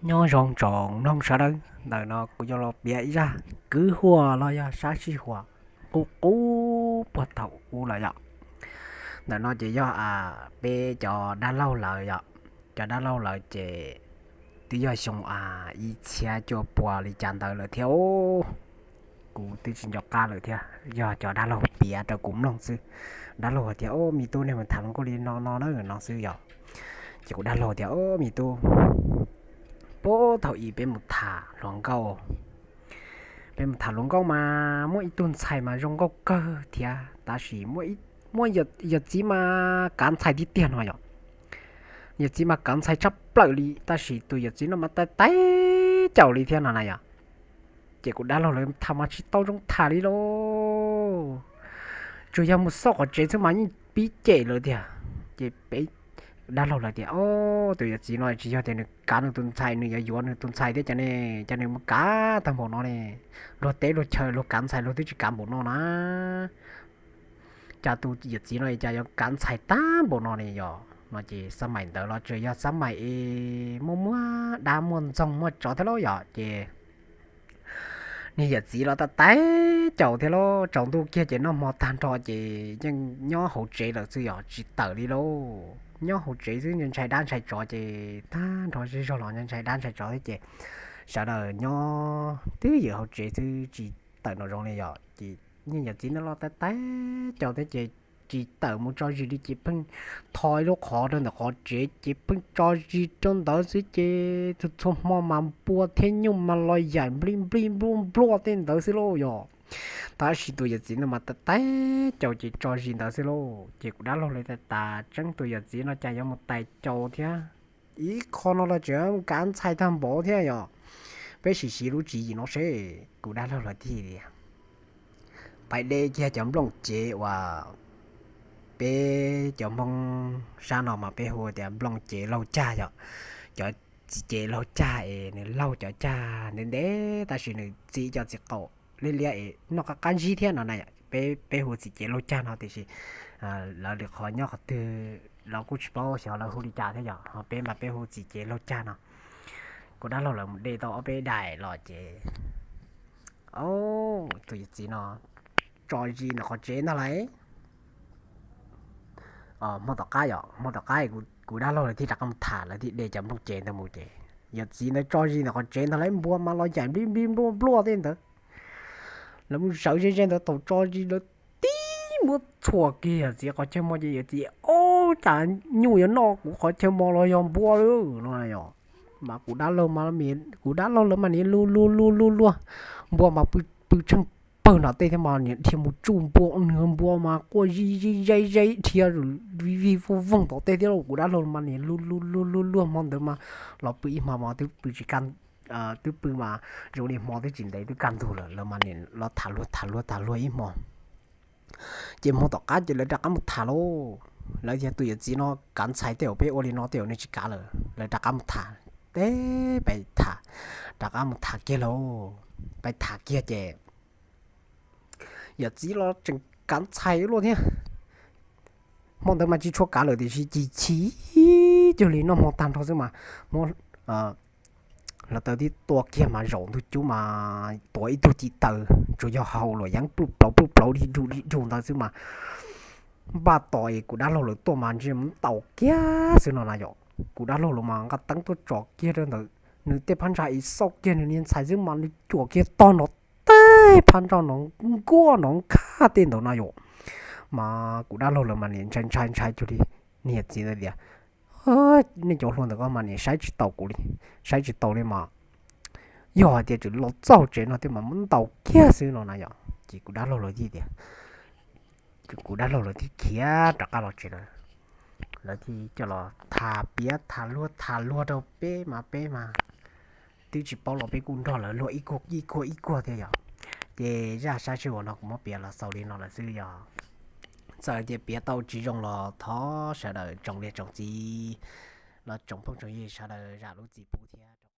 Nyob zoo tsoom mloog sawv daws, ntawm no kuv yuav los piav ib zaj kwv huam los yog sab sij huam qub qub puag thaum ub lawm yom. Ntawm no ces yog peb cov dab laug lawm yom. Cov dab laug lawm ces twb yog xyoo ib txhiab cuaj puas li cas ntawd lawm thiab. Kuv twb tsis nco qab lawm thiab, yog cov dab laug piav rau kuv mloog xwb. Dab laug hais tias, o, me tub, nej mus tham hluas nkauj li no no na no xwb yom. Ces kuv dab laug tias, o, me tub, puag thaum ub peb mus tham hluas nkauj, peb mus tham hluas nkauj mas muaj ib tug ntxhais mas zoo nkauj kawg thiab, tab sis muaj yawm txiv mas kav ntxhais tiag tiag no yom. Yawm txiv mas kav ntxhais tshaj plaws li, tab sis tus yawm txiv no mas tais tais caus li thiab no na yom. Ces kuv dab laug lawv tham mas tsis tau zoo tham li lauj. Tsuas yog mus xauj qhov tsev xwb mas yeej pib cem lawm tiag. Ces peb dab laug lawv tias, o, tus yawm txiv no tsis yog tias nws kav nws tus ntxhais, nws yuav yuav nws tus ntxhais thiab cas ne, cas nws mus kav tag npaum no ne. Luag teb luag chaw luag kav ntxhais luag twb tsis kav npaum no na. Cas tus yawm txiv no cas yuav kav ntxhais tag npaum no ne yom. No ces xab maim ntawd los tsuas yog xab maim es muaj muaj dab muaj ntxoog muaj tsov thiab lauj yom. Ces niag yawm txiv los tais tais caus thiab lauj. Tsaus ntuj kiag ces noj hmo tag nrho ces yeej nyob hauv tsev lawm xwb yom, tsis tawm li lauj. Nyob hauv tsev xwb, ntshai dab ntshai tsov ces tag nrho zej zog los ntshai dab ntshai tsov thiab ces sawv daws nyob twb ywm hauv tsev xwb tsis tawm nraum zoov li yom. Ces niag yawm txiv no los tais tais caus thiab ces tsis tawm mus tso zis li ces pheej tho ib lub qhov rau ntawm qhov tsev ces pheej tso zis rau ntawd xwb ces txhua txhua hmo mas npua thiab nyuj mas los yaim nplij nplij npluaj npluaj tej ntawd xwb lauj yom. Tab sis tus yawm txiv no mas tais tais caus ces tso zis ntawd xwb lauj. Ces kuv dab laug lawv tas tas tseeb tus yawm txiv no cas yuav mus tais caus thiab. Ib qho no los tseem kav ntxhais tag npaum thiab yom. Peb sim siv lub tswv yim no seb. Kuv dab laug lawv thiaj tias, pais de kiag cov nplooj cev uas peb cov Hmoob sab no mas peb hu tias nplooj cev laug cag yom. Cov txiv cev laug cag es nws laug cov cag ntev ntev tab sis nws txi cov txiv qaum liab liab es noj qab qab ntsib thiab no na. Peb, peb hu txiv cev laug cag no tiam sis lawv lwm qhov nyob qhov twg los kuj tsis paub xyov lawv hu li cas thiab yom. Ho peb mas peb hu txiv cev laug cag no. Kuv dab laug lawv mus de tau ob peb daim los ces, o, tus yawm txiv no tso zis ntawm qhov tsev ntag lauj. Hmo tom qab yom, hmo tom qab kuv dab laug lawv thiaj rov qab mus tham, lawv thiaj de cov nplooj cev ntawd mus ces yawm txiv ntawd tso zis ntawm qhov tsev ntag lauj, npua mas los yaim nplij nplij npluaj npluaj tej ntawd. Lawv mus zawv ze ze ntawd thaum tso zis lawv tib muab txhuam kiag yawm txiv qhov chaw mos ces yawm txiv, o, cas nyuj yuav noj kuv qhov chaw mos los yog npua lawm no yom. Mas kuv dab laug, kuv dab laug lawv mas niaj luag luag luag luag luag, npua mas pw tsheej pawg nram tej thiab mas niaj dhia mus tsuj npua, nws npua mas quaj zij zij zaib zaib dhia vij vij voog voog tom tej thiab lauj. Kuv dab laug mas niaj luag luag luag luag luag hmo ntawd mas los pw ib hmo mas twb pw tsis kaj, twb pw mas zoo li hmo twb tsis ntev twb kaj ntug lawm, lawv mas niaj los tham luag tham luag tham luag ib hmo. Ces hmo tom qab ces lawv rov qab mus tham lauj. Lawv tias tus yawm txiv no kav ntxhais tej zaum peb ua li no tej zaum nws tsis kav lawm, lawv rov qab mus tham. Teb pais tham, rov qab mus tham kiag lauj. Pais tham kiag ces yawm txiv los tseem kav ntxhais luaj thiab. Hmo ntawd mas tsis tshua kav lawm tiam sis chim chim cuag li noj hmo tag nrho xwb mas muab hluav taws tib tua kiag mas zaum ntug cub mas tuav ib tug ci taws tsuas yog haus luam yeeb pluj plauv pluj plauv dig du dig du ntawd xwb mas npaj tos es kuv dab laug lawv tuaj mas ntshe mus ntaus kiag xwb no na yom. Kuv dab laug lawv mas nqa teeb tuaj tsom kiag rau ntawd, nws tej phab ntsa es xauj kiag nws niag ntxhais xwb mas nws cuam kiag tog nrov tej phab ntsa nrov nkuaj nrov nkhaj tej ntawd no yom. Mas kuv dab laug lawv mas niaj ntshai ntshai ntshai cuag li. Niag yawm txiv ntawd tias, nej cov hluas ntawm ko mas niaj saib tsis taus kuv li, saib tsis taus li mas yog hais tias tseem los txog tsev no thiab mas muab ntaus kiag xwb no na yom. Ces kuv dab laug lawv thiaj tias, kuv dab laug lawv thiaj khiav rov qab los tsev lawm. Lawv thiaj coj los tham piav tham luag tham luag rau peb mas peb mas twb tsis paub los peb kuj nrog lawv luag ib kuag ib kuag ib kuag thiab yom. Ces zaj sab sij huam no kuv muab piav los xaus li no lawm xwb yom. Txawm tias piav tau tsis zoo los thov sawv daws tsoom niam tsoom txiv los tsoom phooj tsoom ywg sawv daws zam lub txim pub thiab.